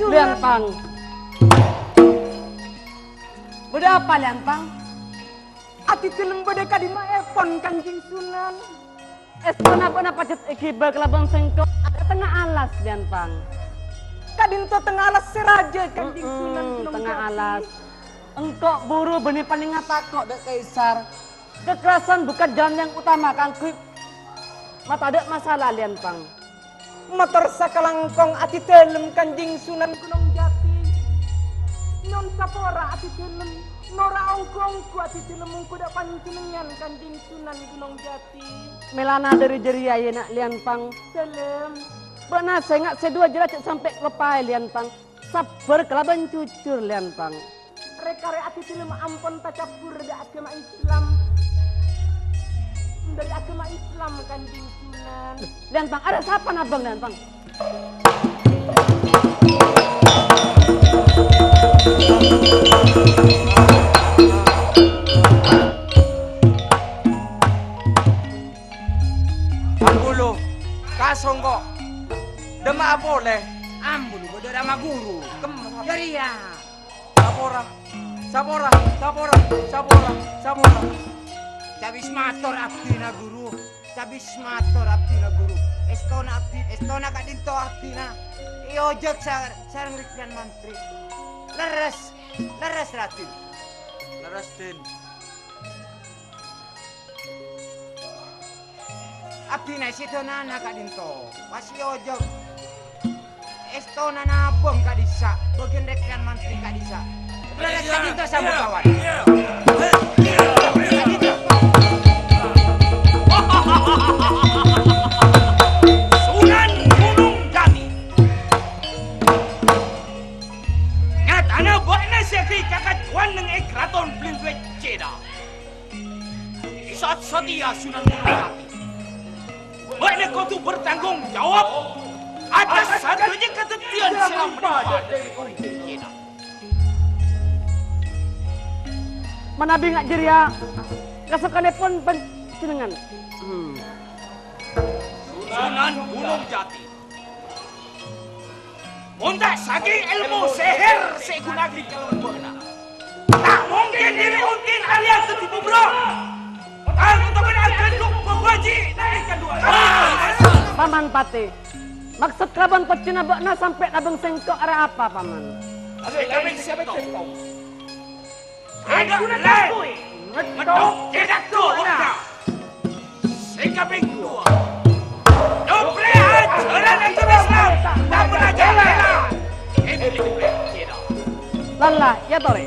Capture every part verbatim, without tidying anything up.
Lèan Pang. Bâdâ apa, Lèan Pang? Abdhidhâlem bâdâ è dimmaèpon, Kanjeng Sunan? Èstona bâ'na pajhât èghibâ kalabân sèngko' è tengnga alas, Lèan Pang. Ka'dinto tengnga alas sè rajâ, Kanjeng Sunan, Gunong Jati. Tengnga alas. Engko' buru bânnè panèngnga tako' dâ' Kaisar. Kekerasan bukan jalan yang utama kaangghuy matadâ' masalah, Lèan Pang. Mator sakalangkong abdhidhâlem, Kanjeng Sunan Gunong Jati. Nyo'on sapora abdhidhâlem, nora' ongghu-ongghu abdhidhâlem mongghu dâ' panjhennengngan, Kanjeng Sunan Gunong Jati. Mèlana dâri jârèya, yâ, Na', Lèan Pang. Dhâlem. Bâ'na sènga' sè duwâ jârèya jhâ' sampè' kaloppaè, Lèan Pang. Sabbhâr kalabân jujur, Lèan Pang. Rè-karè abdhidhâlem ampon tacabbhur dâ' aghâma Islam. Dâri aghâma Islam, Kanjeng Sunan. Lèan Pang, arèya sapa nabâng, Lèan Pang? Ambulu, kasongko', dâmma'a polè. Ambulu, bâdâ rama ghuru. Kemma, jârèya. Sapora, sapora, sapora, sapora, sapora. Cabis mator abdhina, Ghuru. Cabis mator abdhina, Ghuru. Èstona abdhi, èstona ka'dinto abdhina. Èojhâk sa-, sareng rèng-rèng mantri. Lerres, lerres, Raden. Lerres, Din. Abdhina sè donana ka'dinto, pas èojhâk. Èstona nabâng ka'dissa', bâgiyân rèng-rèng mantri ka'dissa'. Lerres ka'dinto, sambhut kawan. Sunan Gunung Jati. Nyatana bâ'na sè aghi' kakajjhuwân neng è Karaton Blingbeceda. Sat-satèya Sunan Mulia. Bâ'na kodhu bertanggung jawab atas sadhâjâ kadhâddhiyân sè la menimpa. Manabi nga' jârèya, kasokanèpon panjhennengngan. Hmm. Sunan Gunung Jati. Mon ta' sakèng èlmo sèhèr sè èghuna'aghi kalabân bâ'na, ta' mongkèn diri ongghu arèya dhâddhi bubra. Tanto bâ'na aghândhu' pabhâji' nalèka duwâ. Paman Patè, maksod kalabân tojjhuna bâ'na sampè' nabâng sèngko' arèya apa, Paman? Sè kapèng sèttong. Adâ' lè, ngedhok cèdak duwâ. Sè kapèng duwâ. Doplè ajhârân agama Islam, tapè ajhârân bhâlâ. Èngghi doplè cèdak. Lalla, yâ torè.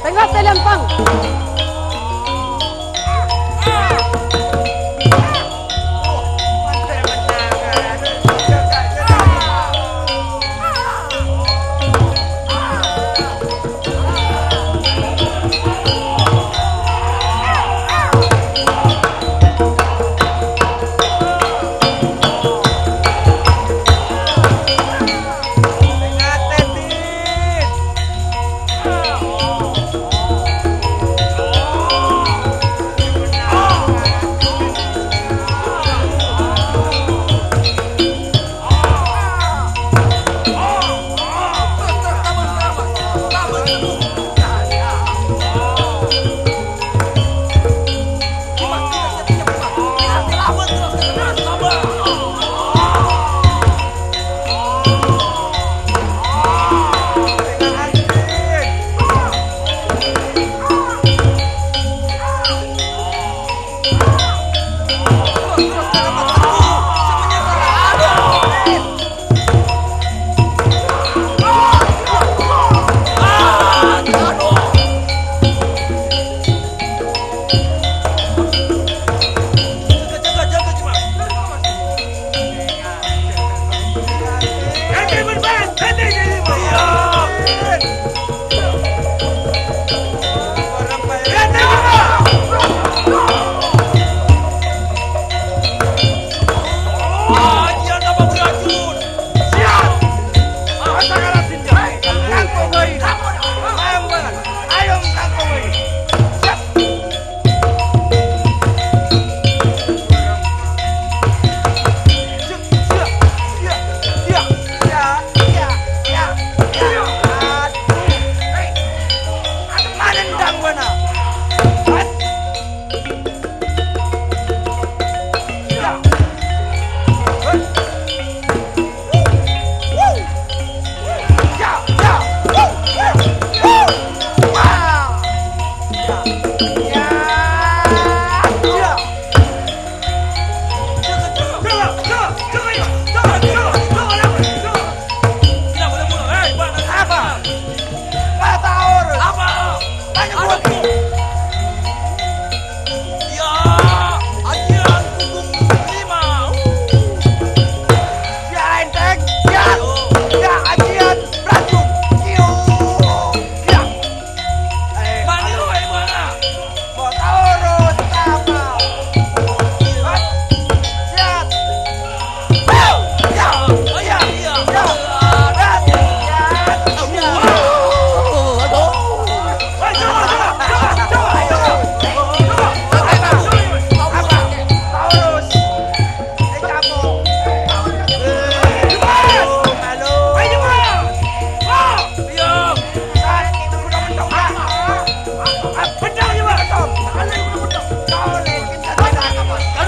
Tengnga tèlèn, Pang.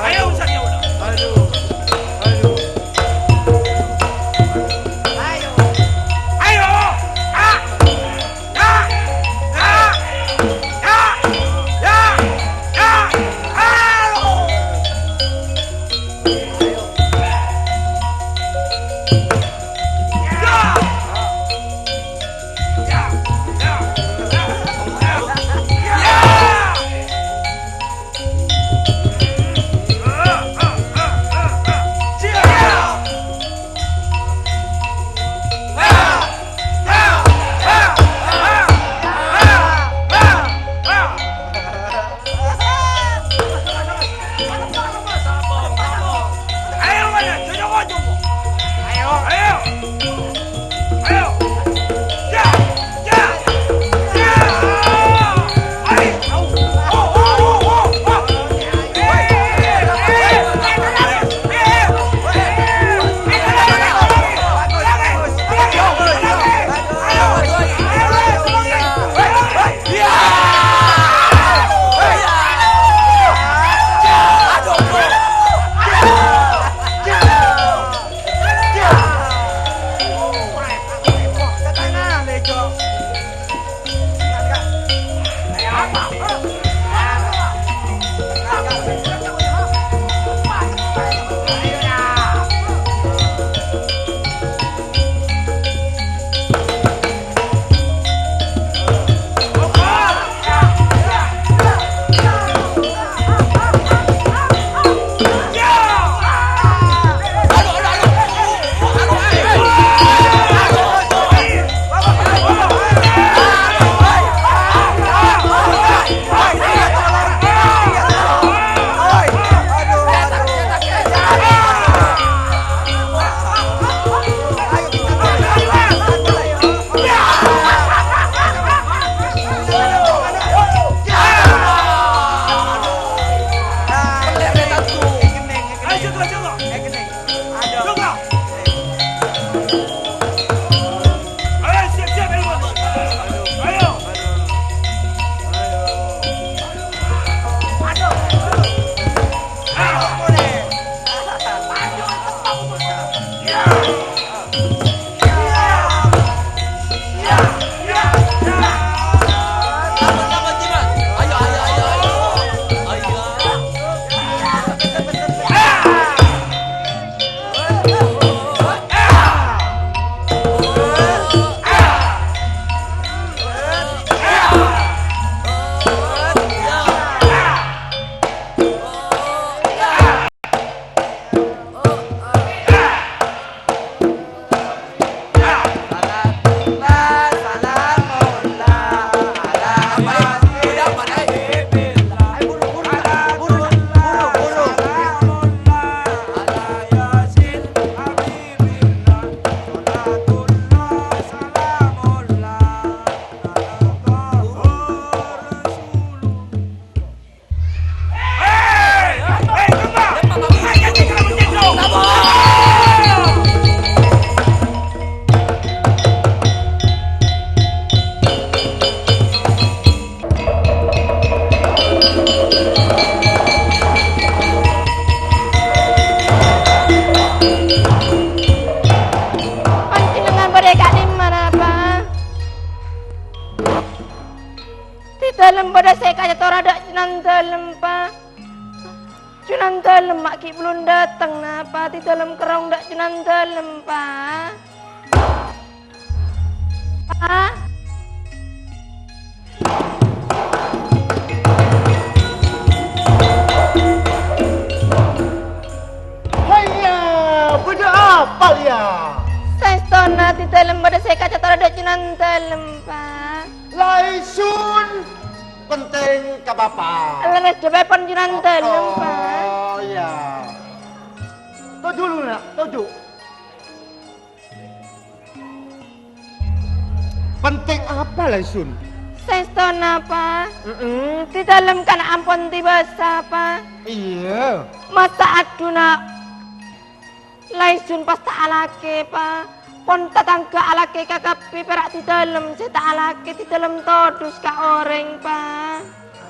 Ayo, Satya Wala. Aduh, aduh. Ayo. Ayo. Ah. Ya. Ya. Ya. Ya. Ya. Ayo. Ya. Ayo, ayo, ayo, ayo. Ayo. Ayo. Ya, ya, ya. Ayo. Oh, oh, oh, oh, oh. Junandalem, Pa. Junandalem, ma' ghi' bellun dâteng, napa? Abdhi dâlem kerrong dâ' Junandalem, Pa. Pa. Haiya, bâdâ apa, Lia? Saèstona abdhi dâlem bâdâ sè èkaca torè dâ' Junandalem, Pa. Laisun. Penting ka Bapa'. Lerres dhâbâèpon Junandalem, Pa. Oh, iya. Toju' dulu, Nak, toju'. Penting apa, Laisun? Saèstona, Pa. Mm-mm. Abdhi dâlem kana' ampon dibâsa, Pa. Iya. Masa aduna Laisun pas ta' alakè, Pa. Pon tatangghâ alakè kakabbhi, pèra' abdhi dâlem sè ta' alakè, abdhi dâlem todus ka orèng, Pa.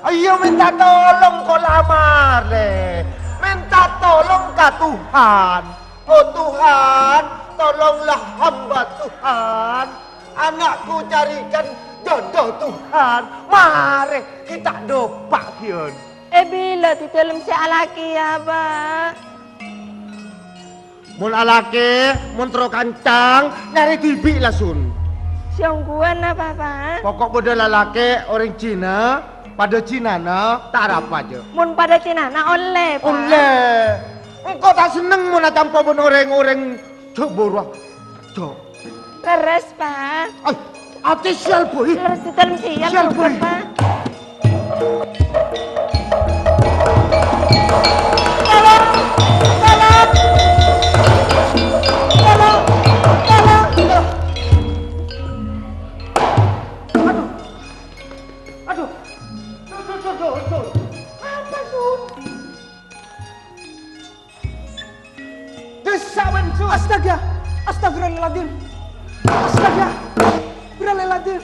Ayo minta tolong ko' la marè. Minta tolong ka Tuhan. Oh Tuhan, tolonglah hamba Tuhan. Anakku carikan jodoh Tuhan. Marè kita dopa' biyen. È bilâ abdhi dâlem sè alakèya, Pa. Mon alakè, mon terro kancang, nyarè dhibi', Laisun. Sè ongghuwân apa, Pa? Pokok bâdâ lalakè orèng Cina, padâ Cinana, ta' arapa jâ. Mon padâ Cinana ollè, Pa. Ollè. Engko' ta' senneng mon atampo bân orèng-orèng jâ' buru. Jâ'. Lerres, Pa. Ay, ati sial, Boy. Lerres di dalam sial, Sial, Boy. Pa. Tolong! Tolong! Tolong! Tolong! Aduh. Aduh. Duh, duh, duh, duh, duh. Apa, Sun? Dessa' bân Sun. Astaga! Astagfirullahaladzim! Astaga! Astagfirullahaladzim!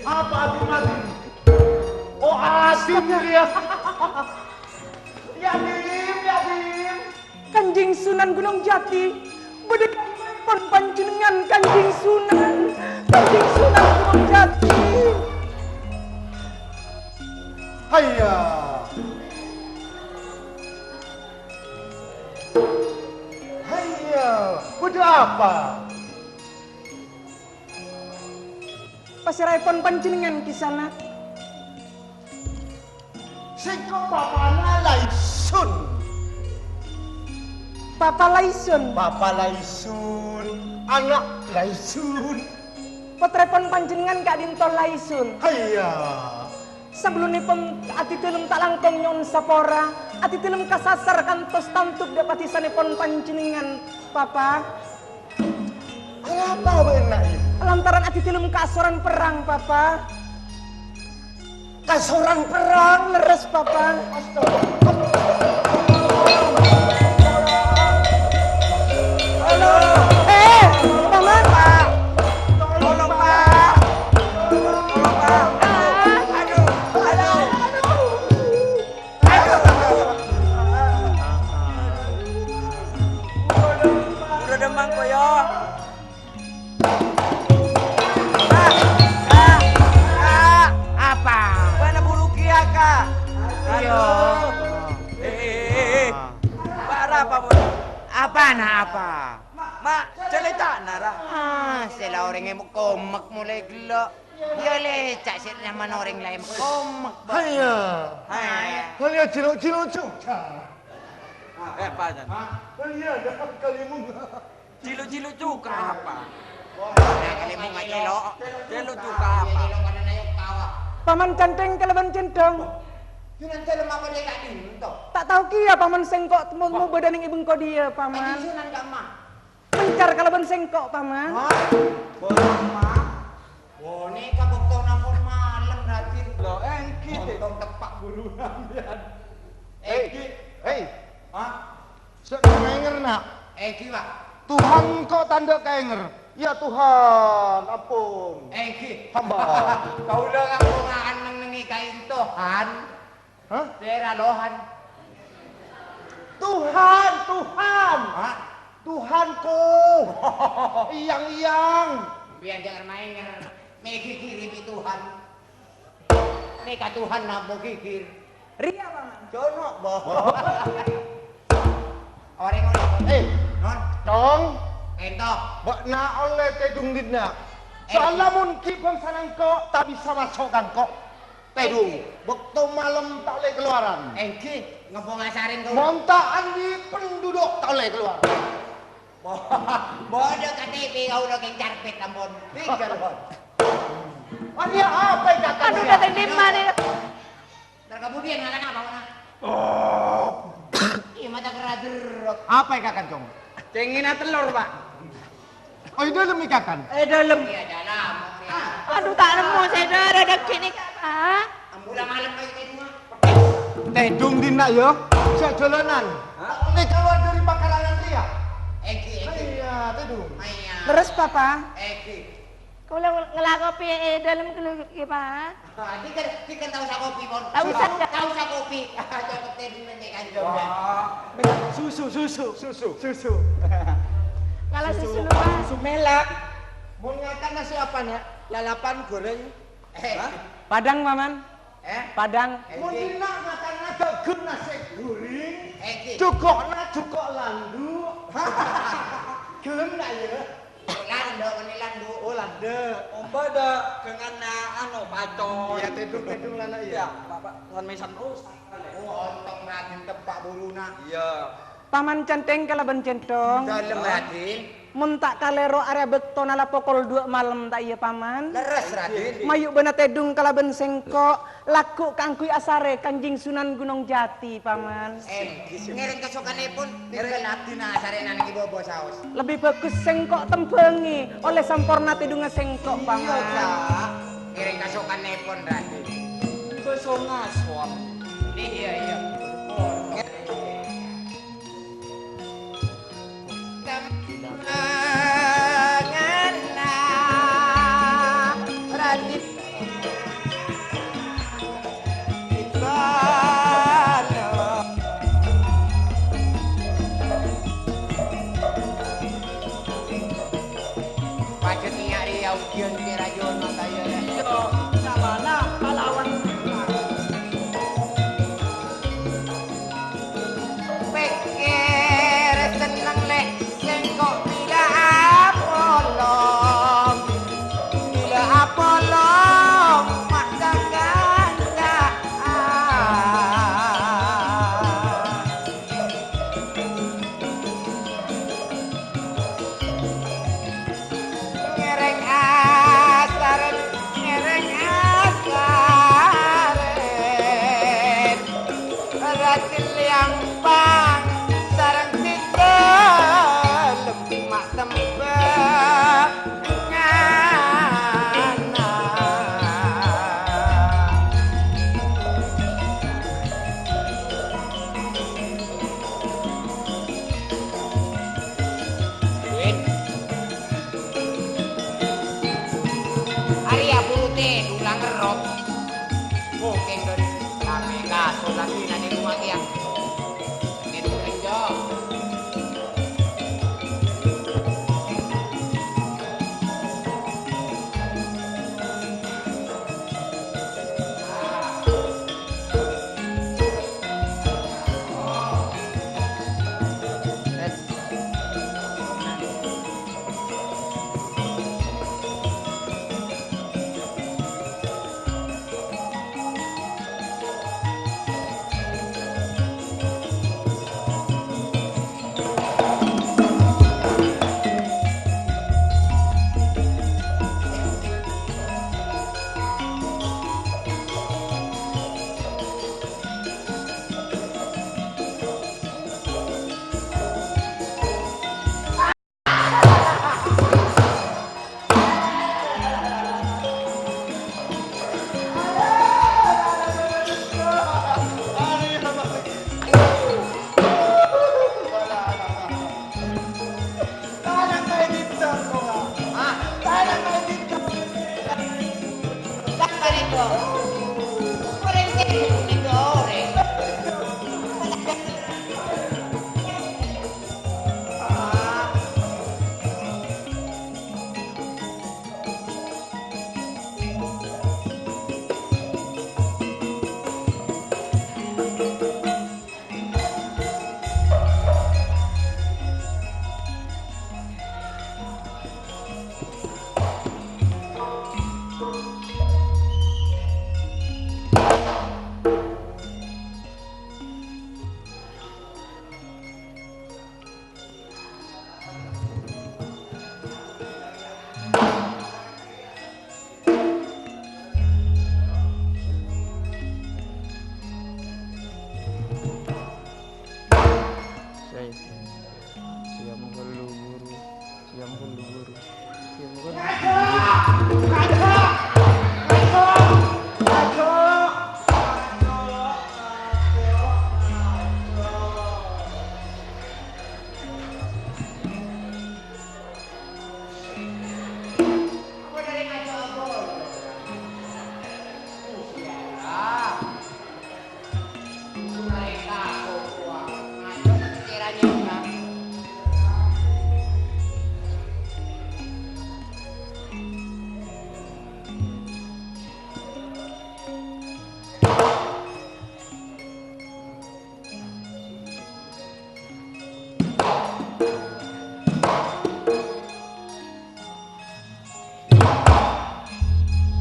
Apa Adim, Adim? Oh, Adim Astaga! Dia. Ya, Adim, ya, Adim. Kanjeng Sunan Gunung Jati, bâdâ pon panjhennengngan, Kanjeng Sunan, Kanjeng Sunan Gunung Jati. Hayya. Hayya, bâdâ apa? Pasèraèpon panjhennengngan, Kisanak? Sèngko' bapa'na Laisun. Bapa' Laisun? Bapa' Laisun, ana' Laisun. Pottrèpon panjhennengngan ka'dinto Laisun. Hayya. Sabellunèpon abdhidhâlem ta' langkong nyo'on sapora, abdhidhâlem kasasar kantos tanto dâ' padhisanèpon panjhennengngan, Bapa'. Arapa bâ'na, Im? Lantaran abdhidhâlem kasoran perrang, Bapa'. Kasoran perrang, lerres, Bapa'. Astaga. Halo. Eh, Paman. Pak. Tolong, Pak. Tolong, Pak. Aduh, aduh. Aduh. Udah demam, Koyo. Kak, Kak, Kak. Apa? Bâ'na buru kèya, Kak. Iya. Aduh. Eh, eh, eh, eh. Apa, apa, Bu? Apana apa? Ma', carètana, Ra. Ah, sè la orèng èmek-komek molaè ghellâ'. Iyâ, lè, ca' sè nyamana orèng la èmek-komek, Bâ. Hayya. Hayya. Hayya, cilok-cilok cuka. Eh, apa, Jan? Hah? Hayya, ada kalimung. Cilok-cilok cuka apa? Nah, kalimung aja, lo. Cilok cuka apa? Paman Canteng kalabân Centong. Yun, ente lemah apa dia tadi, ento? Ta' tao kèya, Paman, sèngko' mo-, mo bâdâ neng è bengko dhiyâ, Paman. Tadi Sunan Kama. Mencar kalabân sèngko', Paman. Hah? Boleh, Ma? Wah, nèka bâktona pon malem, Radin. Lo, èngghi, Dek. Ontong teppa' burunan, ya. Hei, èngghi. Hei. Hah? Sè' kaènger, Na'. Èngghi, Pak. Tuhan kok tandhâ kaènger? Ya Tuhan, ampon. Èngghi. Hamba. Kaulâ ngampong neng-nengngè ka Tuhan. Hah? Sèra lohan. Tuhan, Tuhan. Hah? Tuhanku. Iyang-iyang. Biar jangan main, ya. Mèghi kiri bi Tuhan. Nèka Tuhan nampo ghighir. Rèya, Paman. Jono, bo. Orèng ngono. Eh, Non. Cong. Ento. Bâ'na ollè tèdung dinna'. Eh. Soalla mon ghi' bângsana engko' ta' bisa maso' ka engko'. Tèdung. Bâkto malem ta' ollè kalowaran. Èngghi, ngempong asarèn, Kang. Mon ta' andi' penduduk ta' ollè kalowar. Bo-, bodho K T P kaulâ kèng carpet, ampon. Tinggal, Bos. Arèya apa èkakan? Aduh, rèya? Dâteng dimma, nè? Entar kabudiyan ngakan apa, Wan? Oh. Iyâ, mata kerader. Apa èkakan, Cong? Cèngèna tellor, Pak. Oh, è dâlem èkakan? È dâlem. Iyâ, dâlem. Aduh, ta' nemmo sè dârâ dâggi' nèka, Pak. Ambu la malem kaya tèdung, ah. Tèdung dinna', yâ? Jhâ' jhâlânan. Hah? Nèka kalowar dâri pakarangan rèya. Èngghi, èngghi. Iyâ, tèdung. Iyâ. Terus, Papa? Èngghi. Kaulâ ngèla kopi è dâlem ghâllu, yâ, Pak. Ah, dhika, dhika ta' osa kopi, pon. Ta' osa. Ta' osa kopi. Cokop tèdung nèng kanjeng. Wah. Susu, susu. Susu. Susu. Kalau susu, susu luwâ'. Susu melak. Mon ngakan nasè' apa, Nyak? Lalapan, goreng. Eh. Hah? Padang, Paman. Eh? Padang. Mon dinna' ngakan dâging nasè' goreng. Eh, ki. Jhuko'na jhuko' landu'. Ghellem ta' iyâ? Landu', mènè landu'. Oh, landu'. Ombâ dâ' ghânganna, anu, pacon. Iyâ, tèdung, tèdung lana, iyâ. Iyâ, Pak, Pak. San mèsan rusak. Oh, ontong Raden teppa' buluna. Iyâ. Paman Cantèng kalabân Cènthong. Dâlem, Raden. Mon ta' kalèro arèya bâktona la pokol duwâ' malem, ta' iyâ, Paman? Lerres, Raden. Mayu' bâ'na tèdung kalabân sèngko', lagghu' kaangghuy asarè Kanjeng Sunan Gunung Jati, Paman. Eh, ngèrèng kasokanèpon, tinggal abdhina asarèna nèng è bâbâ saos. Lebbi bhâghus sèngko' tembhângè, ollè samporna tèdungnga sèngko', Paman. Iyâ, Kak. Ngèrèng kasokanèpon, Raden. Bâso ngason. Iyâ, iyâ. Oh, ngèrèng. Pajhât nèya' rèya ujiân kèra Jono ta' iyâ, rè? Iyâ, nyamana palawan. Pèkkèr senneng, Lè', sèngko' bilâ apolong. Bilâ apolong, ma' ka-kanca'an. Ngèrèng asarèn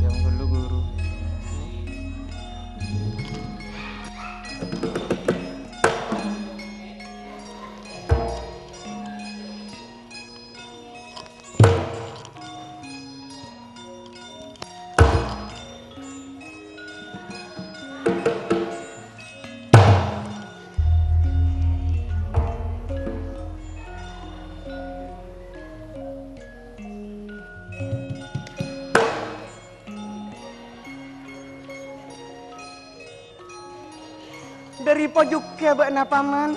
Yang perlu guru. Dhâri pojhughâ bâ'na, Paman.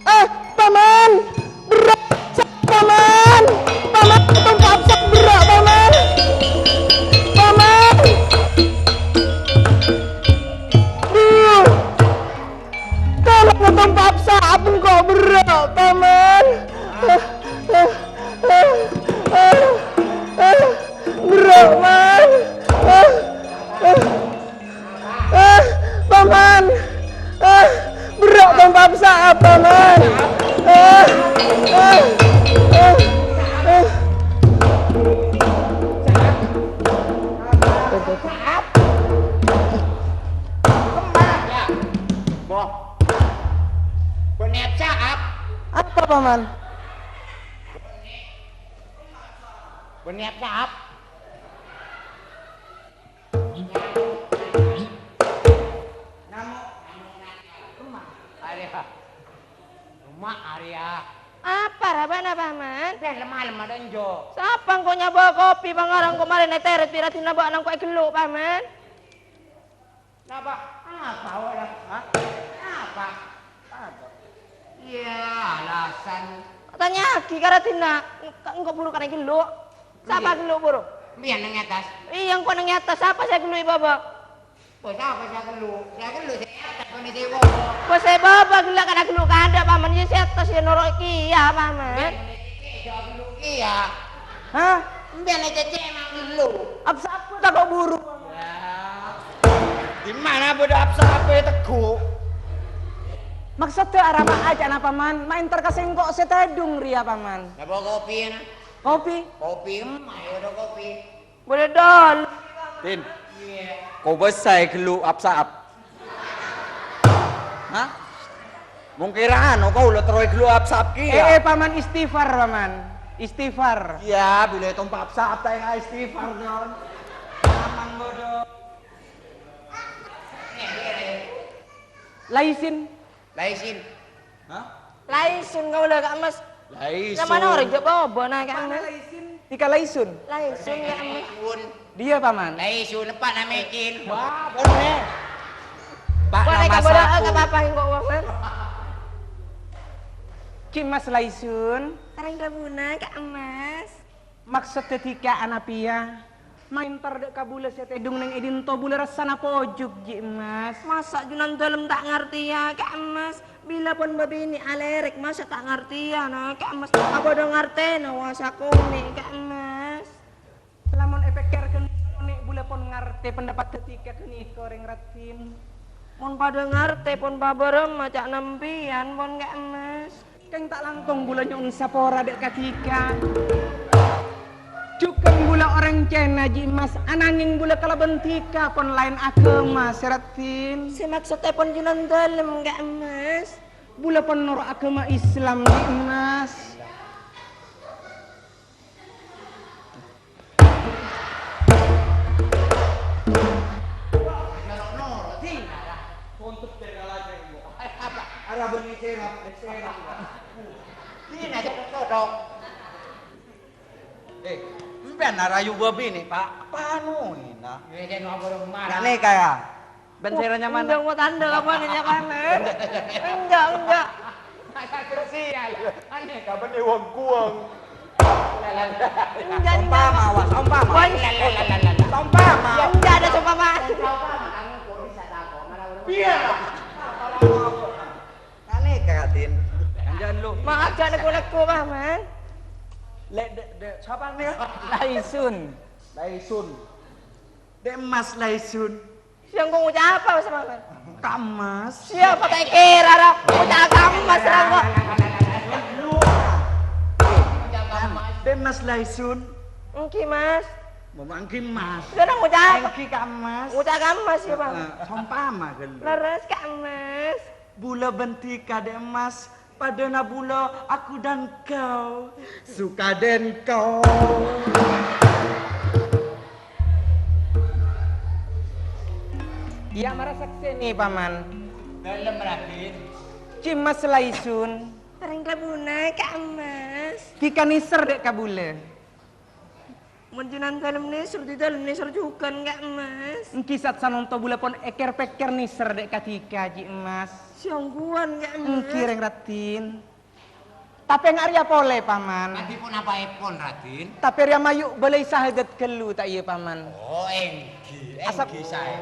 Eh, Paman! Berrâ', Paman! Paman, tongka' apsa' berrâ', Paman! Paman! Duh! Tolong, tongka' apsa' bengko' berrâ', Paman! Berrâ', Man! Ah, Paman! Ah, berrâ' tongka' apsa', Paman! Ah, ah, ah, ah. Apa, Paman? Bânnè apsa'? Arèya. Roma arèya. Apa ra bâ'na, Paman? Dâ' lem-malem adâ' enjâ'. Sapa engko' nyabâ kopi, pangarang ko' marèna tèrèt pira dina bâ'na engko' èghellu', Paman? Napa? Apa, ora? Hah? Apa? Apa? Iyâ, alasan. Tanya'aghi ka raddhinna, engko', engko' buru kana ghellu'. Sapa ghellu' buru? Mbiyan neng attas. Iyâ, engko' neng attas. Sapa sè ghellu' è bâbâ? Oh, sapa sè ghellu'? Sè ghellu' sè attas, bukan sè bâbâ. Kok sè bâbâ ghellâ' kana ghellu' kaadâ', Paman. Iyâ, sè attas iyâ noro' kèya, Paman. Mbiyan neng cècè' ghellu' kèya. Hah? Mbiyan neng cècè' emang ghellu'. Apa-sapa tako' buru? Dimma bâdâ apa-sapa è tegghu'? Maksoddhâ arapa ca'na, Paman? Ma' èntar ka sèngko' sè tèdung rèya, Paman. Napa kopi, na? Kopi? Kopi, em, ayo ada kopi. Boleh dol. Tin. Iyâ. Kobâsa è ghellu' apsa'ap. Hah? Mongkèra anu kaulâ terro èghellu' apsa'ap kèya. Eh, eh, Paman, istighfar, Paman. Istighfar. Iyâ, bilâ ètompa' apsa'ap ta' ènga' istighfar, Don. Aman, bodoh. Laisin. Laisin. Hah? Laisun kaulâ, Ka' Mas. Laisun. Nyamana orèng jhâ' bâbâna, Ka' Mas. Laisin. Ika Laisun. Laisun, Ka' Mas. Laisun. Dia, Paman. Laisun, apa namanya, Cin? Wah, boleh. Pak, boleh, nama Ka', boleh, saku. Ka' Papa, engko', Paman. Ki Mas Laisun. Sareng rabuna, Ka' Mas. Maksod dhâddhi ka anapèya, maèntar dâ' kabulâ sè tèdung neng è dinto bulâ rassana pojhuk, Ji' Mas. Masa' junan dâlem ta' ngartèya, Ka' Mas? Bilâ pon bâbinè' alèrèk, masa' ta' ngartèya, na, Ka' Mas? Apa dâ' ngartèna, wa, sakonè', Ka' Mas? Lamon èpèkkèraghi, bulâ pon ngartè pendapat dhâddhi ka ghânèka orèng raddhin. Mon padâ ngartè pon pabârâmma ca'na empèyan pon Ka' Emmas. Kèng ta' langkong bulâ nyo'on sapora dâ' kadhika. Jhughân bulâ orèng Cèna Ji' Emmas, ananghèng bulâ kalabân dhika pon laèn aghâma, Sèraddin. Sè maksoddhâ pon Junandâlem Ka' Emmas. Bulâ pon noro' aghâma Islam Ji' Emmas. Eh, empèyan arayu bâbinè, Pa'? Apa anu, Ina? Ghânèka, ya. Bân sè ranyamana? Enggak mau tanda apa nih, apa nih? Enggak, enggak. Masa krusial. Aneh, kapan nih wong kuwang? Enggak, enggak. Seumpama, wah, seumpama. Wah. Seumpama. Ya, enggak ada seumpama. Iya. Aneh, Kak Din. Jangan lu. Maaf, jangan neko-neko, Paman. Lek, dek, dek, siapa nih? Laisun. Laisun. Dek Mas Laisun. Sè engko' ngoca' apa, Mas Rahman? Ka' Emmas. Siapa tak kira, ra? Ngoca' Ka' Emmas, ra, kok. Dek Mas Laisun. Engghi, Mas. Mama engghi, Mas. Sudah ngoca' apa? Engghi Ka' Emmas. Ngoca' Ka' Emmas, ya, Bang? Heeh, seumpama, ghâllu. Leres, Ka' Emmas. Bulâ bân dhika, Dek Emmas, padâna bulâ aku dan kau, suka dan kau. Iyâ, mara saksèna, Paman. Dâlem, Raden. Ji' Emmas Laisun. Sareng dhâbuna, Ka' Emmas. Dhika nèser, Dek, ka bulâ. Mon Junandâlem nèser, Didâlem nèser jhughân, Ka' Emmas. Engghi sat sanonto bulâ pon èkèr-pèkèr nèser dâ' kadhika, Ji' Emmas. Sèongghuna, Ka' Emmas. Engghi, Rèng Raddhin. Tapè nga' rèya polè, Paman. Kadhi ponapa èpon, Raddhin? Tapè rèya mayu' bâlâi sahadat ghâllu, ta' iyâ, Paman? Oh, engghi, engghi saè.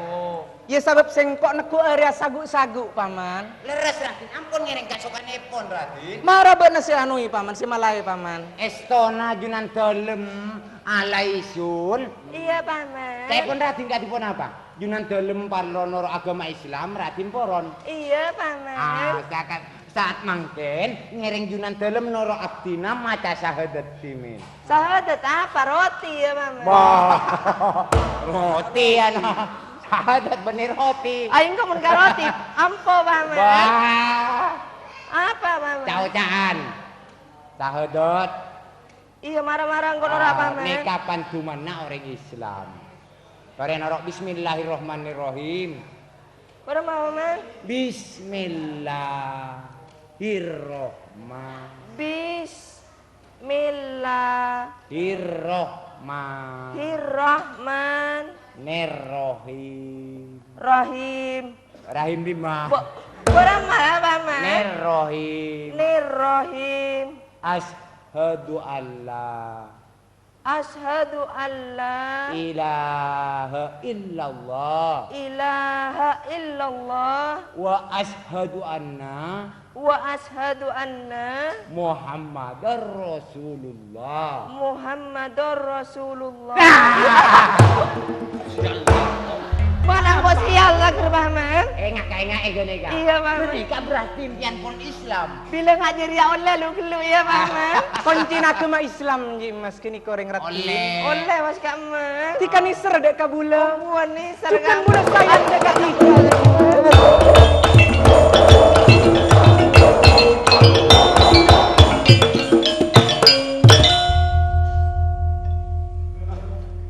Iyâ, sabâb sèngko' neggu' arèya sagu'-sagu', Paman. Lerres, Raden. Ampon ngèrèng kasokanèpon, Raden. Mara bâ'na sè anoi, Paman, sè malaè, Paman. Èstona Junandâlem Alaisun. Iyâ, Paman. Ca'èpon, Raden, kadhi ponapa? Junandâlem parlo noro' aghâma Islam, Raden poron. Iyâ, Paman. Ah, sakat. Saat mangkèn, ngèrèng Junandâlem noro' abdhina maca sahadat dhimèn. Sahadat apa? Roti, ya, Paman? Wah, roti, ana. Sahadat bânnè roti. Ayo, engko' mon ka roti. Ampo, Paman. Wah. Apa, Paman? Ca'-oca'an. Sahadat. Iyâ, mara-mara engko' noro', Paman. Nèka pandumanna orèng Islam. Torè noro', Bismillahirrahmanirrahim. Mara, Paman. Bismillahirrahman. Bismillah. Hirrahman. Hirrahman. Nerrohim. Rahim. Rahim bima. Bo-, Borama, Paman. Nerrohim. Nerrohim. Asyhadu alla. Asyhadu alla. Ilaha illallah. Ilaha illallah. Wa asyhadu anna. Wa asyhadu anna. Muhammadar Rasulullah. Muhammadar Rasulullah. Mana bos iya Allah, Paman? Enga', enga', enga', enga'. Iyâ, Paman. Ghânèka berarti empèyan pon Islam. Bilâ nga' jârèya ollè lu ghâllu, iyâ, Paman. Koncèna aghâma Islam, Ji' Emmas, ghânèka orèng raddhin. Ollè. Ollè, Mas, Ka' Emmas. Dhika nèser dâ' ka bulâ. Oh, buwân nèser. Jhughân ka bulâ sayang dâ' ka dhika.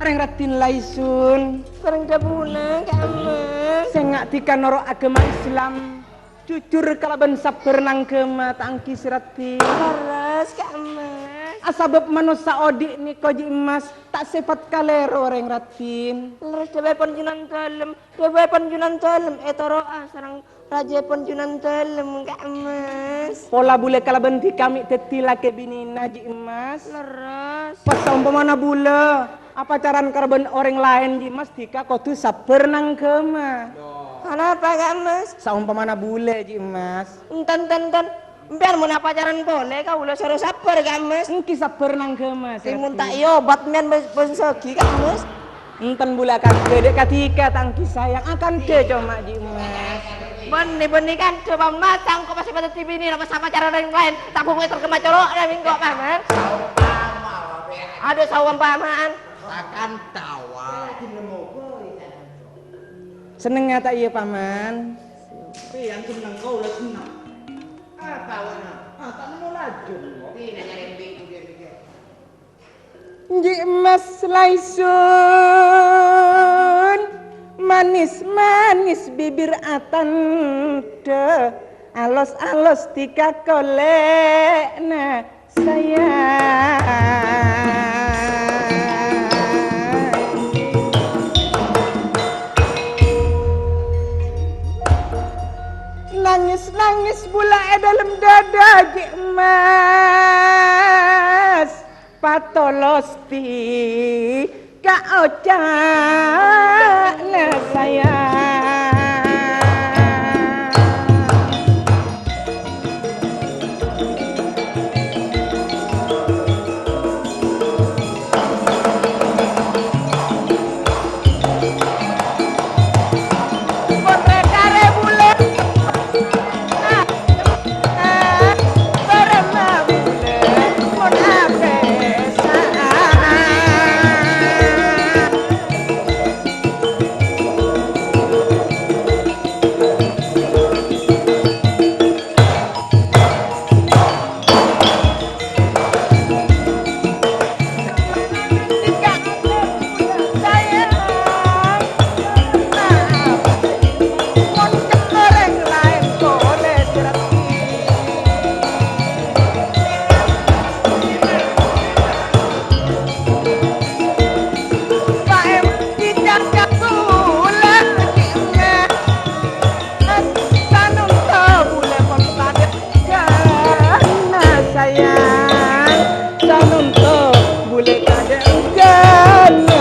Orèng raddhin Laisun. Sareng dhâbuna, Ka' Emmas. Sè nga' dhika noro' aghâma Islam. Jujur kalabân sabbhâr nangghâma, ta' ènggi sè raddhin. Lerres, Ka' Emmas. Asabâb manossa odi' nèko, Ji' Emmas, ta' sèpat kalèro orèng raddhin. Lerres dhâbuèpon Junandâlem, dhâbuèpon Junandâlem ètoro'a sareng rajâèpon Junandâlem, Ka' Emmas. Pola bulâ kalabân dhika mè' dhâddhi lakè binèna, Ji' Emmas. Lerres. Pas saompamana bulâ apacaran kalabân orèng laèn, Ji' Emmas, dhika kodhu sabbhâr nangghâma. Anapa, Ka' Emmas? Saompamana bulâ, Ji' Emmas. Enten, enten, enten. Empèyan mon apacaran polè, kaulâ soro sabbhâr, Ka' Emmas. Ènggi sabbhâr nangghâma, Sè mon ta' èobat, mèn bân-, bân sagi, Ka' Emmas. Enten bulâ akandhâ, dâ' kadhika ta' ènggi sayang. Akandhâ coma, Ji' Emmas. Bânnè, bânnè kan, coba masang kok masih pada T V ini, apa sama cara lain-lain? Tak bungkus terkema corok, dah minggu, Paman. Saumpama, Bapak. Aduh, saumpamaan. Takkan tawa. Seneng ta' iyâ, Paman? Pèyan seneng, kaulâ seneng. Apa, Wan? Ah, ta' nemmo laju, kok. Ini nyari minggu dia mikir. Ji' Mas Laisun, manis-manis bibir atandhâ, alos-alos tika kolè'na sayang. Nangis-nangis bulâ è dâlem dâdâ, Ji' Mas. Patolos tika oca'na sayang. Sanonto bulâ pon padâ enggâna sayang, sanonto bulâ padâ enggâna.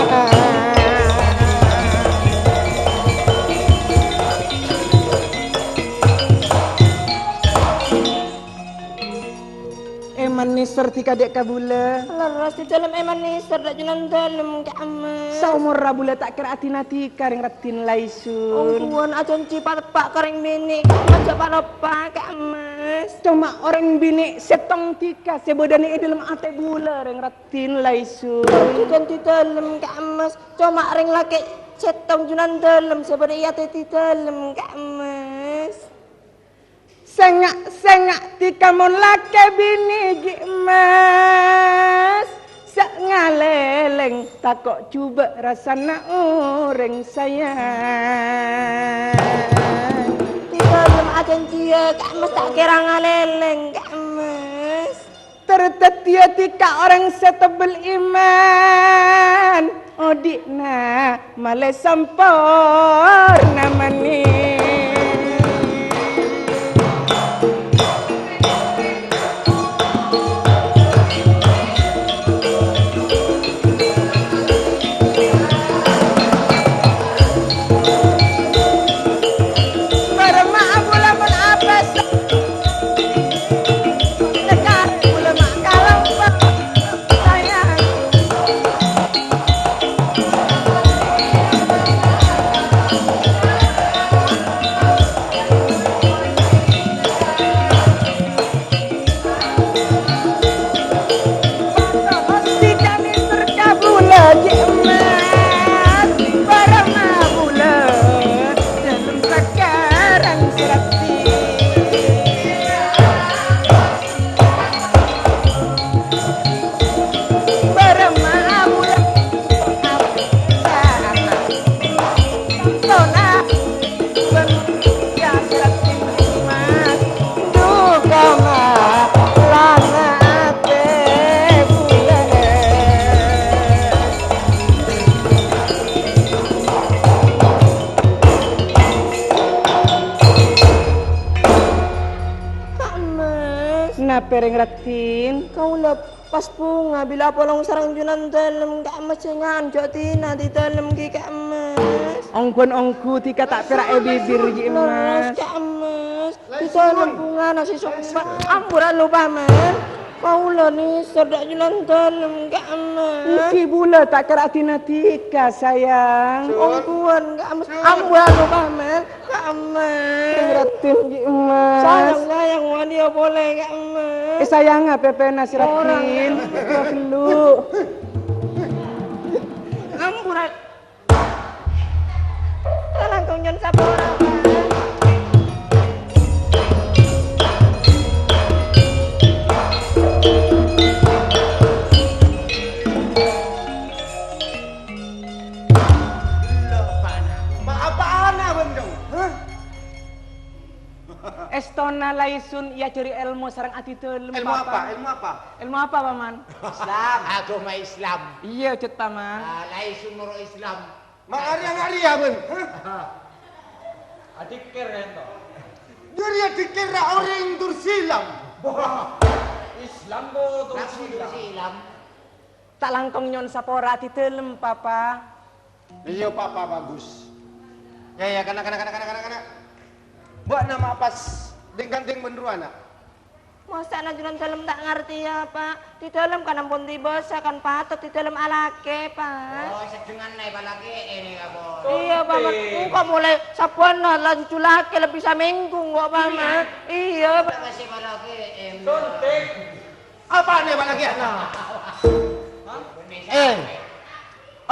Èman nèser dhika dâ' ka bulâ. Lerres, Di Dâlem èman nèser dâ' Junandâlem, Ka' Emmas. Saomorra bulâ ta' kèra adina dhika rèng raddhin Laisun. Ongghuwân ajhânjhi pateppa' ka rèng binè', ajjhâ' paloppa, Ka' Emmas. Coma orèng binè' sèttong dhika sè bâdâna è dâlem atè bulâ rèng raddhin Laisun. Jhâ' Di Dâlem, Ka' Emmas. Coma rèng lakè' sèttong Junandâlem sè bâdâ è atè Di Dâlem, Ka' Emmas. Sènga'-sènga' dhika mon lakè binè' Ji' Emmas, sè ngalèlèng tako' jhubâ' rassana orèng sayang. Di Dâlem ajhânjhiyâ, Ka' Emmas ta' kèra ngalèlèng, Ka' Emmas. Ter dhâddhiyâ dhika orèng sè tebbel iman, odi'na malè samporna manè. Bârâmma'a bulâ mon apès. Ka' Emmas. Napè rèng raddhin? Kaulâ pas bhunga bilâ apolong sareng Junandâlem, Ka' Emmas, jhâ' nganjhâ' dhina Di Dâlem ghi, Ka' Emmas. Ongghuwân ongghu dhika ta' pèra' è bibir, Ji' Emmas. Lerres, Ka' Emmas. Di Dâlem bhungana sè sompa'. Ampura loppa, Man. Kaulâ nèser dâ' Junandalem, Ka' Emmas. Èngghi bulâ ta' kèra adina dhika, sayang. Ongghuwân, Ka' Emmas. Ambu anu, Paman. Ka' Emmas. Sè Raddhin, Ki' Emmas. Sayang, sayang, waniya polè, Ka' Emmas. Eh, sayang, apa pèna si Raddhin? Ghâllu. Ambu, Rad. Langkong nyo'on sapora, Pak. Gellâ', Pak. Pak, apa'na, Bendong? Hah? Èstona Laisun èajhâri èlmo sareng adidâlem, Papa. Èlmo apa? Èlmo apa? Èlmo apa, Paman? Islam. Aghâma Islam. Iyâ, jhât, Paman. Ah, Laisun noro' Islam. Ma' arèya, ma' arèya, bân. Hah? Adhikkèr, ènto. Jârèya dhikkèrra orèng Dursilam. Wah, Islam kok Dursilam. Dursilam. Ta' langkong nyo'on sapora adidâlem, Papa. Iyâ, Papa, bagus. Yâ, yâ, kana', kana', kana'. Bâ'na ma' pas dhing-kandhing bân rowa, na'? Mosa'na Junandalem ta' ngartèya, Pak? Adidâlem kan ampon dibâsa, kan patot adidâlem alakè, Pak. Oh, sedhengan nè' palakè'è nè', Pak. Iyâ, Paman. Engko' molaè sabbhân la jhujhur lakè lebbi samènggu, engko', Paman. Iyâ, Pak. Masih palakè'è. Suntik. Apa nè' palakè'è, na'? Eh,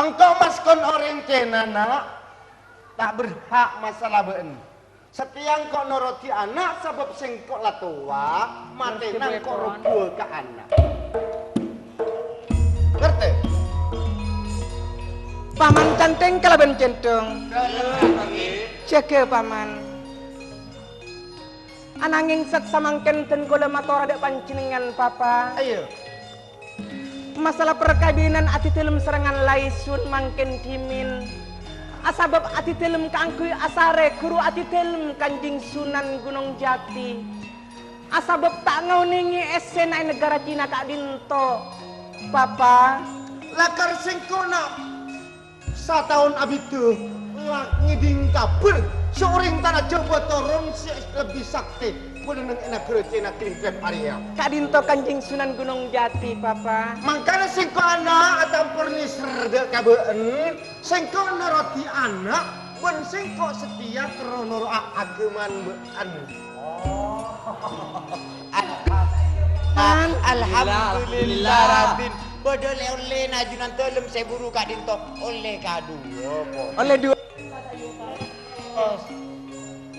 engko' maskon orèng Cèna, na'. Ta' berhak masalah bâ'en. Satèya engko' norodhi ana', sabâb sèngko' la towa, matèna engko' robuwâ ka ana'. Ngartè? Paman Cantèng kalabân Cèndhong. Jâgâ, Paman. Ananging sè samangkèn dân kaulâ matora dâ' panjhennengngan, Papa. Ayo. Masalah parkabinan adidâlem sarengngan Laisun mangkèn dhimèn, asabâb adidâlem kaangghuy asarè ghuru adidâlem Kanjeng Sunan Gunung Jati. Asabâb ta' ngaonèngè essèna è naghârâ Cina ka'dinto, Papa. Lakar sèngko', na'. Sataon abidhâ la ngèdhing kabhâr sè orèng tana Jhâbâ toron sè lebbi saktè polana neng è naghârâ Cina Klimplep arèya. Ka'dinto Kanjeng Sunan Gunung Jati, Papa. Mangkana sèngko' ana' atampor nèser dâ' ka bâ'en, sèngko' norodhi ana', bân sèngko' satèya terro noro'a aghâmana bâ'en. Alhamdulillah, Raden. Bâdâ lè-ollèna Junandalem sè buru ka'dinto ollè kaduwâ, po. Ollè duwâ.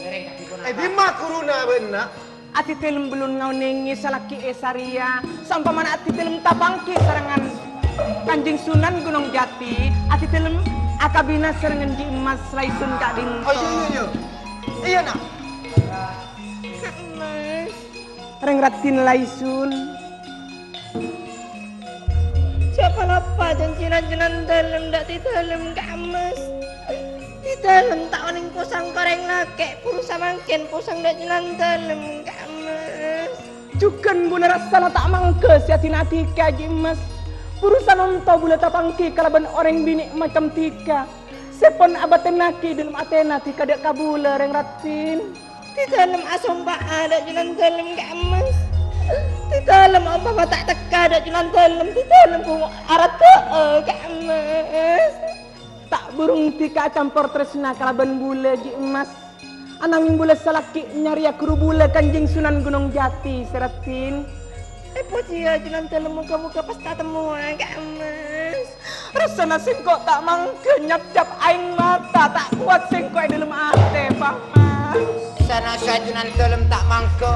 Eh, dimma ghuruna bâ'na? Adidâlem bellun ngaonèngè salaghi'è sarèya, saompamana adidâlem tapangghi sarengngan Kanjeng Sunan Gunung Jati, adidâlem akabina sarengngan Ji' Emmas Laisun ka'dinto. Oh, iyâ, iyâ, iyâ. Iyâ, na'. Ka' Emmas. Rèng raddhin Laisun. Jhâ' paloppa janjina Junandalem dâ' Adidâlem, Ka' Emmas. Adidâlem ta' onèng posang ka orèng lakè', buru samangkèn posang dâ' Junandalem, Ka' Emmas. Jhughân bulâ rassana ta' mangghâ sè adina'aghi Ji' Emmas. Buru sanonto bulâ tapangghi kalabân orèng binè' macem dhika. Sè pon abâtennaghi dâlem atèna dhika dâ' ka bulâ, rèng raddhin. Adidâlem asompa'a dâ' Junandalem, Ka' Emmas. Adidâlem ompama ta' tekka dâ' Junandalem, Adidâlem bhungo' araddhâ'â, Ka' Emmas. Ta' burung dhika acampor tarèsna kalabân bulâ, Ji' Emmas. Ananging bulâ salaghi' nyarèya ghuru bulâ Kanjeng Sunan Gunung Jati, sè raddhin. Èpojiyâ Junandalem, moghâ-moghâ pas tatemmowa, Ka' Emmas. Rassana sèngko' ta' mangghâ nyapcap aèng mata, ta' kowat sèngko' è dâlem atè, Paman. Sanasa Junandalem ta' mangghâ,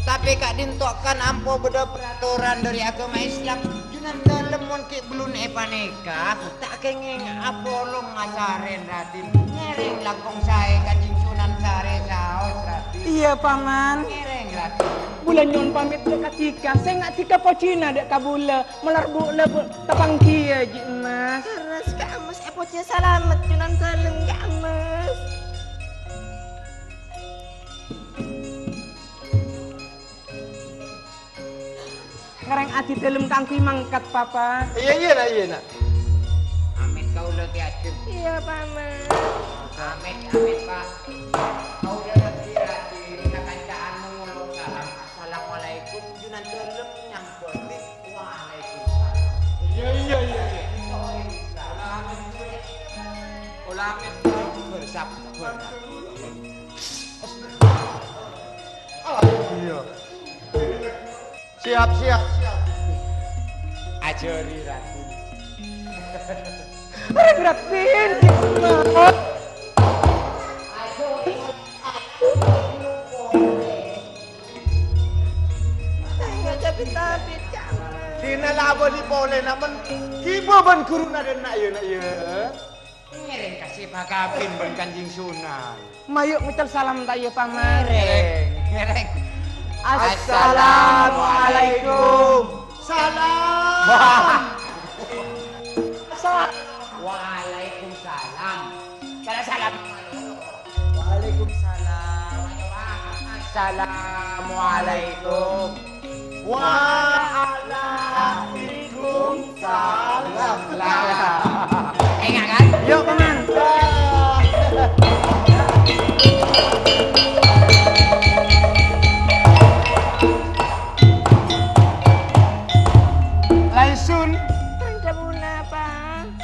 tapè ka'dinto kan ampo bâdâ peraturan dâri aghâma Islam. Junandalem mon ghi' bellun èpanèka, ta' kèngèng apolong asarèn, Raddhin. Ngèrèng langkong saè Kanjeng Sunan sarè saos, Raddhin. Iyâ, Paman. Ngèrèng, Raddhin. Bulâ nyo'on pamèt dâ' ka dhika, sènga' dhika pojina dâ' ka bulâ. Malar bulâ, Bu, tapangghiyâ, Ji' Emmas. Lerres, Ka' Emmas, èpojiyâ salamet, Junandalem, Ka' Emmas. Ngèrèng Adidâlem kaangghuy mangkat, Papa. Iyâ, iyâ, Na', iyâ, Na'. Amit kaulâ, Ki Ajeng. Iyâ, Paman. Amit, amit, Pa'. Kaulâ lagi raddhin, kanca'an mongolok salam. Assalamualaikum, Junandalem, nyambut. Sabbhâr. Iyâ. Siap, siap, siap. Ajhâri, Ratu. Ratu. Ayo, cabit-cabit, Kang. Dinah la abâli polè, namen ghibâ bân ghuruna dâ' enna', yâ, na', yâ. Ngèrèng ka sè pakabin bân Kanjeng Sunan. Mayu' mècèl salam ta' iyâ, Paman? Ngèrèng, ngèrèng. Assalamualaikum. Salam. Sa-, Waalaikumsalam. Salam, salam. Waalaikumsalam. Assalamualaikum. Waalaikumsalam. Lah. Enggak kan? Yuk, Paman. Laisun. Tandha punapa?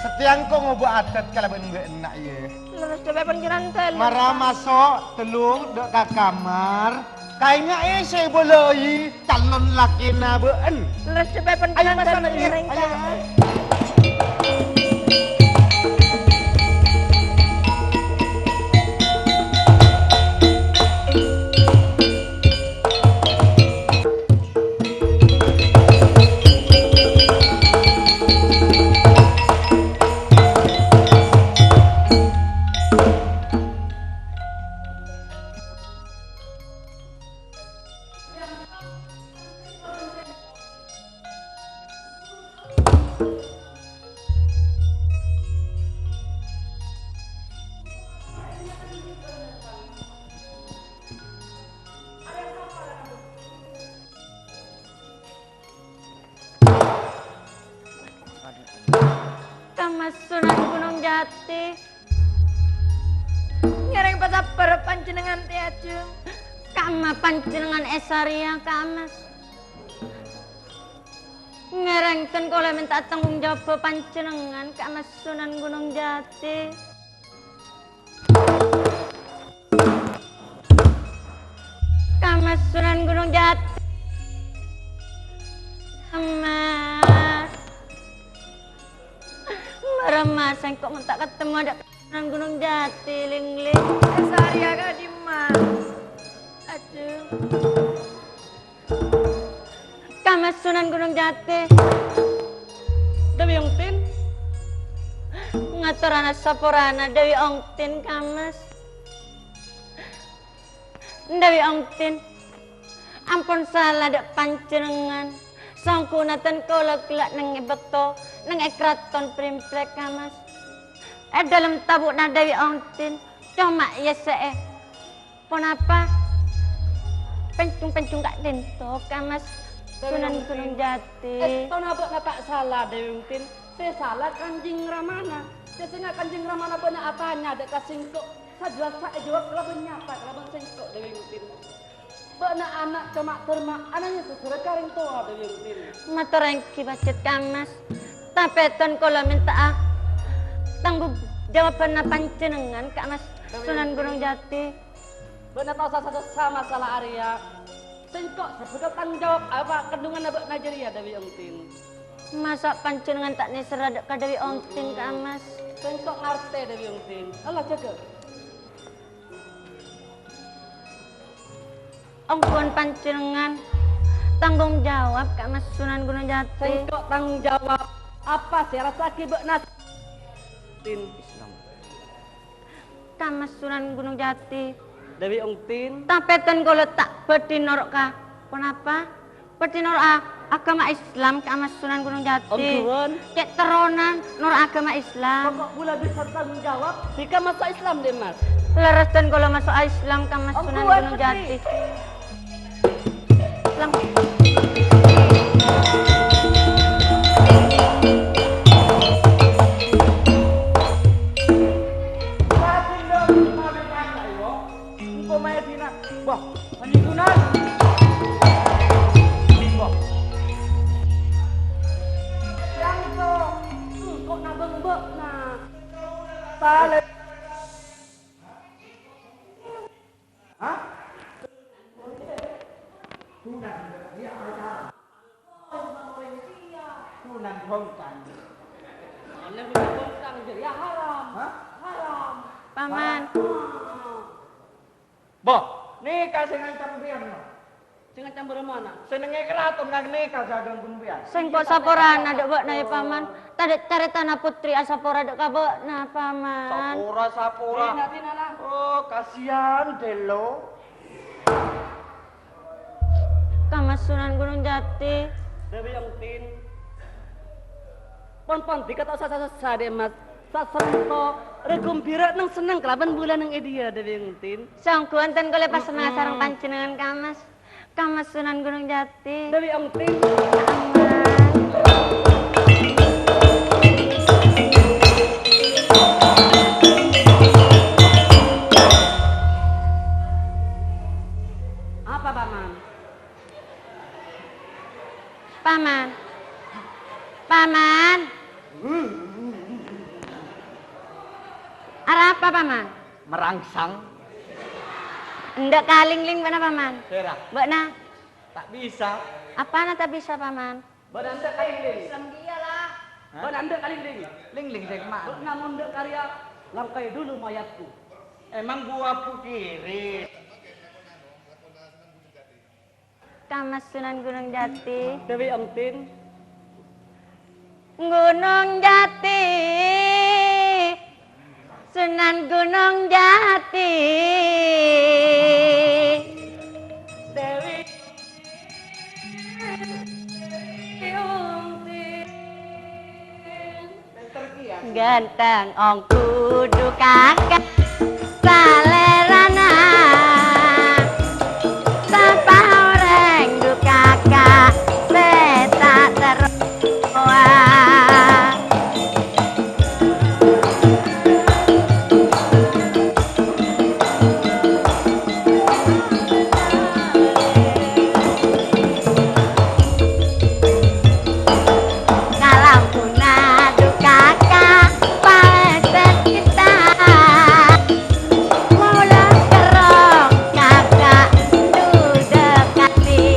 Satèya engko' ngobâ adat kalabân bâ'na, yâ. Lerres dhâbâ panjhennengan tèlung. Mara maso' tèlung dâ' ka kamar. Kaènga'è sè èbâlâi calon lakèna bâ'en. Lerres dhâbâ panjhennengan tèlung, ayo. Ngèrèng, ayo. Kang. Kamma Sunan Gunung Jati. Ngèrèng pasabbhâr panjhennengan, tè, ajhung. Kamma panjhennengan è sarèya, Kamma. Ngèrèng dân kaulâ mènta tanggung jawab panjhennengan, Kamma Sunan Gunung Jati. Kamma Sunan Gunung Jati. Kamma. Maremma sèngko' mon ta' katemmo dâ' Sunan Gunung Jati, Ling-ling. È sarèya ka'dimma? Adhu. Kamma Sunan Gunung Jati. Dewi Ongtin. Ngatorana saporana Dewi Ongtin, Kamma. Dewi Ongtin. Ampon sala dâ' panjhennengan. Songghuna dân kaulâ ghellâ' neng è bâkto neng è Karaton Primprek, Kamma. È dâlem tabu'na Dewi Ongtin. Coma iyâ sè'è. Ponapa? Penjung-penjung ka'dinto, Kamma Sunan Gunung Jati. Èstona bâ'na ta' sala, Dewi Ongtin. Sè sala Kanjeng Ramana. Sè sènga' Kanjeng Ramana bâ'na atanya dâ' ka sèngko'. Sajewassa èjawab kalabân nyata kalabân sèngko', Dewi Ongtin. Bâ'na ana' coma dârma, ana'na sè sèrè ka rèng towa, Dewi Ongtin. Mator èngghi pajhât, Kamma. Tapè dân kaulâ mènta'a tanggung jawabbhânna panjhennengan, Kamma Sunan Gunung Jati. Bâ'na ta' osa sossa masalah arèya. Sèngko' sè bhâkal tanggung jawab apa kandhunganna bâ'na jârèya, Dewi Ongtin. Masa' panjhennengan ta' nèserra dâ' ka Dewi Ongtin, Kamma? Sèngko' ngartè, Dewi Ongtin. Allah jâgâ. Ongghuwân panjhennengan tanggung jawab, Kamma Sunan Gunung Jati. Sèngko' tanggung jawab apa sè èrassa'aghi bâ'na? Ongtin. Kamma Sunan Gunung Jati. Dewi Ongtin. Tapè dân kaulâ ta' bhâdhi noro' ka ponapa? Bhâdhi noro' a-, aghâma Islam, Kamma Sunan Gunung Jati. Ongghuwân. Cè' terronan noro' aghâma Islam. Pokok bulâ bisa tanggung jawab, dhika maso' Islam, Dimas. Lerres dân kaulâ maso' Islam, Kamma Sunan Gunung Jati. Lang-, Engko' maèdina. Wah, Panjhennengan. Wah. Yang to, engko' nabâng bâ'na. Salè. Sunan Bongkang. Sunan Bongkang. Hah? Paman. Bo, nèka sè ngancam sampèyan, no? Sè ngancam bârâmma? Sè nèngè karaton ngan nèka sè aganggu sampèyan. Sèngko' saporana dâ' bâ'na, yâ, Paman. Tadâ' carètana potri asapora dâ' ka bâ'na, Paman. Sapora, sapora. Dina, dina, la. Oh, kasihan, Delo. Ka Mas Sunan Gunung Jati. Dewi Ongtin. Pon-pon dikata' sasa-sasa, Dek Mas. Sasengko' regumbira neng senneng kalaban bulâ neng è dâjâ, Dewi Ongtin. Sanggup enten kaulâ pasennengnga sareng panjhennengngan, Ka Mas. Ka Mas Sunan Gunung Jati. Dewi Ongtin. Aman. Apa, Paman? Paman. Paman. Arapa, Paman? Merangsang. Endâ' kalènglèng bâ'na, Paman. Sèra. Bâ'na. Ta' bisa. Apana ta' bisa, Paman? Bâ'na endâ' kalènglèng. Senggiya, la. Hah? Bâ'na endâ' kalènglèng. Lènglèng sè kemma? Bâ'na mon endâ' karya, langkai dulu mayatku. Emang gua pikirin. Ka Mas Sunan Gunung Jati. Dewi Ongtin. Gunung Jati. Sunan Gunung Jati. Dewi Ongtin. Ganteng ongkudu kaka' salèrana. Sapa orèng du kaka' sè ta' terrowa. Kalampuna du kaka' paleset kita, mola kerrong kaka' du dekati.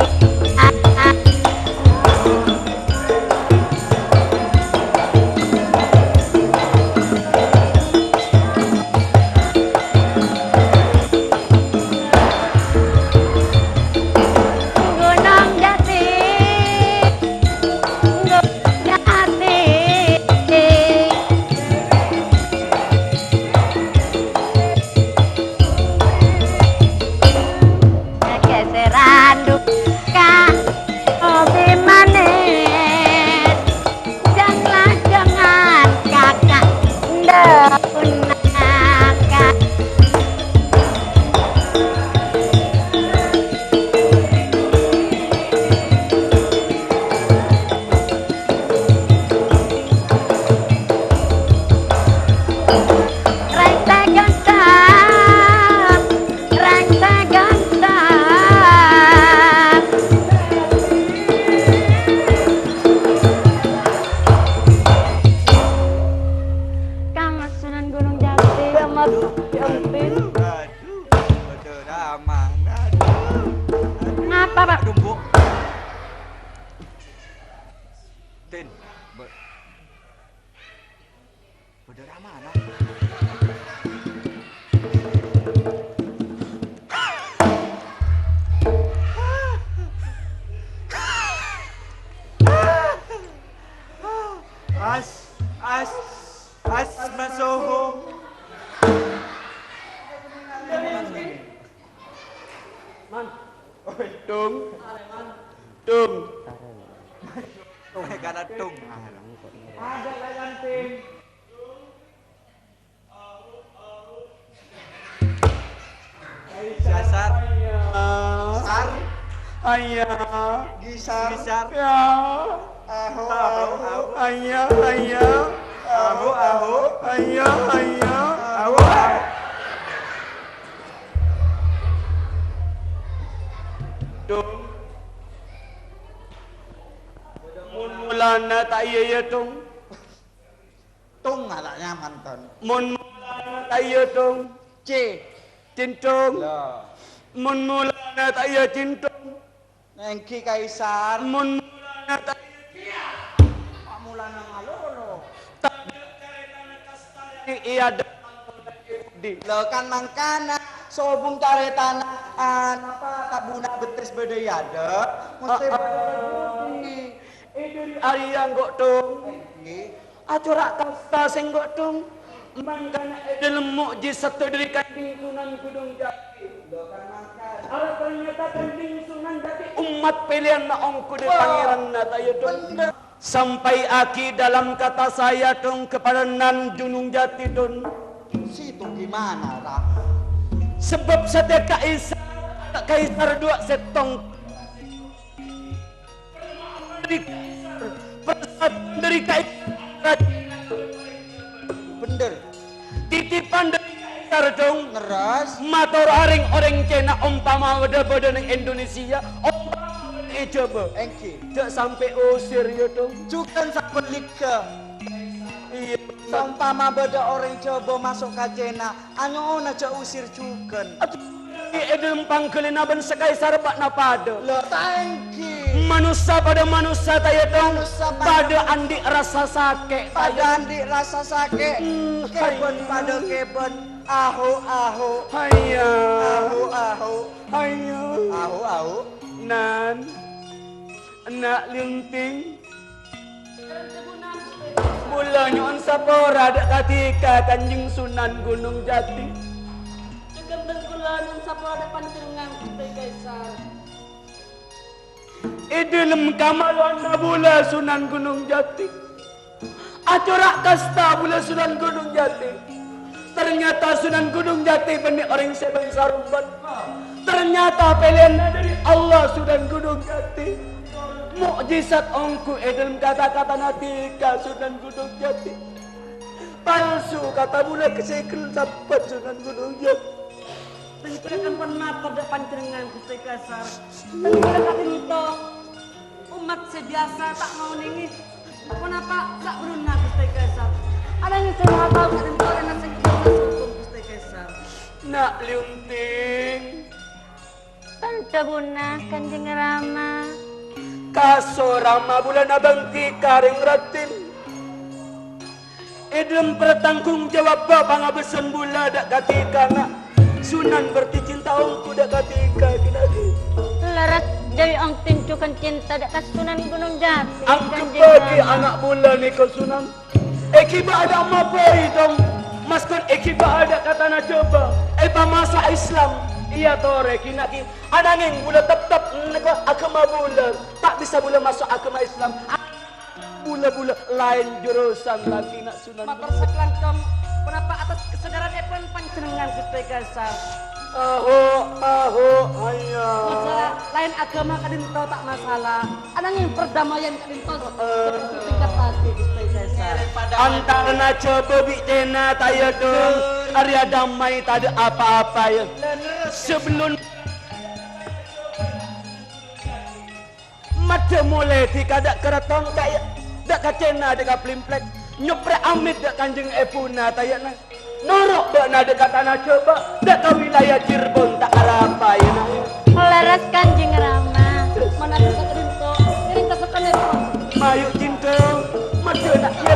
Gunung Jati, Gunung Jati. Geseran duka, kopi manis. Jang-lajangan kaka' nda' punaka. Rèng sè ganteng, rèng sè ganteng. Ka Mas Sunan Gunung Jati. Ka Mas Jati. Aduh, aduh, aduh, Rama, aduh, aduh. Ngapa, Pak? Aduh, Bu. Tin, Bu. Bâdâ rè mana? As, as, as, masoho. Man. Oi, Tung. Tung. Tung. Karena Tung. Ada layan tim. Sasar. Sar. Ayah. Gisar. Gisar. Ya. Aho, aho. Ayah, ayah. Aho, aho. Ayah, ayah. Aho, aho. Tung. Mon mulana ta' iyâ, yâ, Tung. Tung, ala nyaman, Ton. Mon mulana ta' iyâ, Tung. C. Cintung. Lho. Mon mulana ta' iyâ, Cintung. Èngghi, Kaisar. Mon mulana ta-, Kok mulana malolo? Tadâ' carètana kasta è adâ' Yahudi. Lho, kan mangkana sobung carètana, ah, napa, kabuna bettès bâdâ è adâ', mesti bâdâ Yahudi. È dâri arèya engko', Dong. Èngghi. Acora' kasta sèngko', Dong. Mangkana è dâlem mo'jizat dâri Kanjeng Sunan Gunung Jati. Arapa nyata Kanjeng Sunan Jati ommat pèlèyanna ongghu dâri Wah. Pangèranna, ta' iyâ, Dong? Bhendher. Sampaiaghi dalam kata saya, Dong, kepada Nan Gunung Jati, Dong. Situ gimana, Ra? Sebab satèya kaisar, kaisar duwâ' sèttong. Dâri kaisar, persatuan dâri kaisar. Bhendher. Titipan dâri kaisar, Dong. Leres. Mator arèng orèng Cèna, ompama bâdâ-bâdâ neng Indonesia, ompama bâdâ è Jhâbâ. Èngghi. Jhâ' sampè' usir, yâ, Dong. Jhughân sabhâligghâ. Iyâ. Saompama bâdâ orèng Jhâbâ maso' ka Cèna, anyo'ona jhâ' usir jhughân. È dâlem pangghâlina bân sè kaisar bâ'na padâ. Lho, ta' èngghi. Manossa padâ manossa, ta' iyâ, Dong? Manossa padâ Padâ manossa. Andi' rassa sakè', ta' Padâ iyâ? Andi' rassa sakè'. Hmm, Kèbân hayya. Padâ kèbân. Ahu, ahu. Hayya. Ahu, ahu. Hayya. Ahu, ahu. Nan. Ena' Lionting. Bulâ nyo'on sapora dâ' kadhika Kanjeng Sunan Gunung Jati. Jhughân bân bulâ nyo'on sapora dâ' panjhennengngan, Ghustè Kaisar. È dâlem kamalowanna bulâ Sunan Gunung Jati. Acora' kasta bulâ Sunan Gunung Jati. Ternyata Sunan Gunung Jati bânnè orèng sè bângsa romban. Ternyata pèlèyanna dâri Allah Sunan Gunung Jati. Mo'jizat ongghu è dâlem kata-katana dhika Sunan Gunung Jati. Palsu kata bulâ kasèghel sabbhân Sunan Gunung Jati. Sèngko' ampon mator dâ' panjhennengngan, Ghustè Kaisar. Sèngko' ka'dinto. Ommat sè biyasa ta' ngaonèngè ponapa sabellunna Ghustè Kaisar. Ananging sè la tao ka'dinto rèna sèngko' masokon Ghustè Kaisar. Na' Lionting. Tanto buna, Kanjeng Rama. Kaso Rama bulâna bhângghâ ka rèng raddhin. È dâlem pertanggung jawabhâ pangabâsân bulâ dâ' kadhika na'. Sunan berarti cinta ongghu dâ' kadhika, Kinarè. Lerres, jârèya ongghu jhughân cinta dâ' ka Sunan Gunung Jati, Angghep Kanjeng bâgi Rama. Ana' bulâ nèka, Sunan. Èghibâ adâ' mabâi, Dong. Maskon èghibâ adâ' ka tana Jhâbâ. Èpamaso' Islam. Iyâ, torè, Kinarè. Ananging bulâ teptep nèka aghâma bulâ. Ta' bisa bulâ maso' aghâma Islam. Bulâ-bulâ laèn jurusan lagi na' Sunan. Mator sakalangkong, ponapa atas kesadaranèpon panjhennengngan, Ghustè Kaisar? Aho, aho, hayya. Masalah laèn aghâma ka'dinto ta' masalah. Ananging perdamaian ka'dinto Eh. Tingkat ati, Ghustè Kaisar. Antarana Jhâbâ bi' Cèna, ta' iyâ, Dong? Arèya damai, tadâ' apa-apa, yâ. Sabellun Maddhâ molè dhika dâ' ka Raton, ta' iyâ, dâ' ka Cèna, dâ' ka Blimplek, nyoprè amit dâ' kanjeng èbhuna, ta' iyâ, na. Noro' bâ'na dâ' ka tana Jhâbâ, dâ' ka wilayah Cirebon, ta' arapa, iyâ, na. Lerres, Kanjeng Rama. Manabi saka'dinto, ngiring ka sakalèpon. Mayu, Cindong, maddhâ, na', iyâ,